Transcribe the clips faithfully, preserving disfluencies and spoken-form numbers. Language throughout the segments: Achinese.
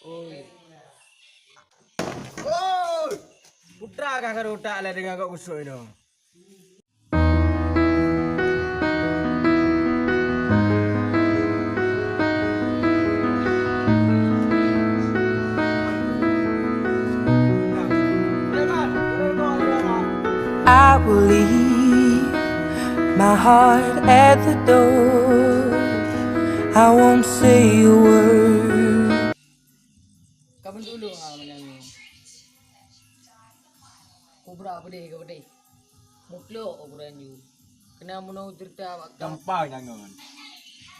Oi. Oi! Putra kah ka utak lé deungon gok gusok inong. I will leave my heart at the door. I won't say a word. Kaban dulu ha meunang. Kubra pedih ke pedih. Mutlok ukuran ju. Kena meunoe cerita bak gampang jangan.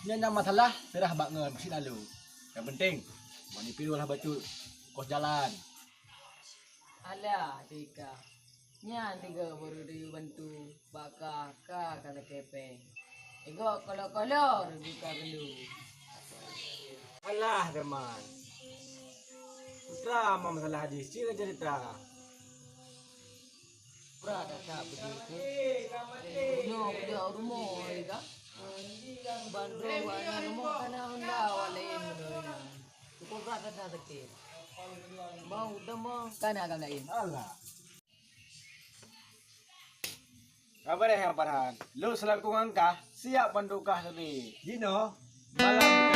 Nyan nyang masalah serah bak ngon beusit lalu. Yang penting, mani pilu lah bacut kos jalan. Alah, Tika. Nyan tiga baru dibantu bak ka ka ka sakepeng. Ego kolo-kolo rugi ka rindu. Alah, Derman. Putra ma masalah jih, cit cerita. Putra dah tak begitu. Nyoe dia rumoh, ya kan? Bandung warna rumoh kana honda walain. Cukup berat dah sakit. Mau udah mau kana agak lain. Alah. Sabar ya, Farhan. Lu selaku ngangkah, siap bantu kah tadi. Jinoe, malam